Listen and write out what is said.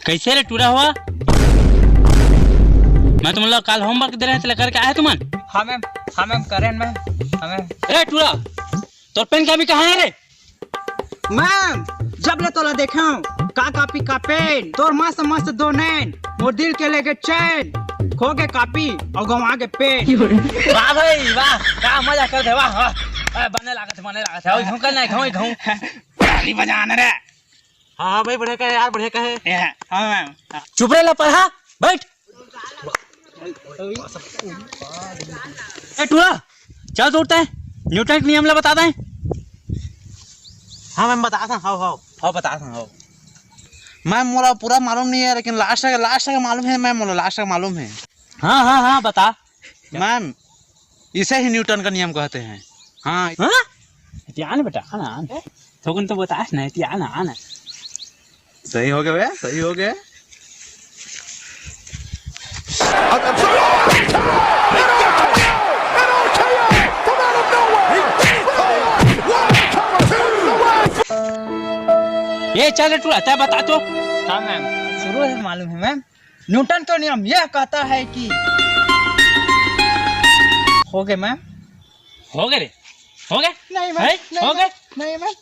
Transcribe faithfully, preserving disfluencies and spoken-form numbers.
कैसे रे टूरा हुआ? मैं तुम लोग काल होमवर्क दे रहे थे, करके आए तुमन? हाँ मैम, हाँ मैम, करें मैम, हाँ मैम। ए टूरा, तोर पेन कापी कहाँ है रे? मैम, जब ले तोला देखे हूँ, का कापी का पेन, तोर मस्त मस्त दो नैन, मोर दिल के लेके चैन, खो के कापी और गंवा के पेन। वाह भाई वाह, का मजा कर दे, वाह वाह। ए, बने लागत, बने लागत है, ओए घूं कर नहीं, घूं घूं। ताली बजाना रे। हाँ हाँ भाई, बढ़िया कहे यार, बढ़िया कहे। ए, हाँ मैम। चुप रे, ला पढ़ा, बैठ। ए टूरा, चल तो उठते हैं, न्यूटन के नियम ला बताते हैं। हाँ मैम, बता था, हाओ हाओ। हाँ बता था, हाओ। मैम, मोला पूरा मालूम नहीं है, लेकिन लास्ट तक, लास्ट तक मालूम है मैम, मोला लास्ट तक मालूम है। हाँ हाँ हाँ, बता। मैम, इसे ही न्यूटन का नियम कहते हैं। हाँ। हाँ? ध्यान बेटा, आना, आना। थोकन तो बतास ना, ध्यान, आना। सही हो गए बे, सही हो गए। ये चल रे टूरा, तै बता तो। हाँ मैम, शुरू से मालूम है मैम। न्यूटन का नियम यह कहता है कि हो गए मैम। हो गए रे, हो गए। नहीं मैम, हैं? नहीं हो मैम, गए। नहीं मैम।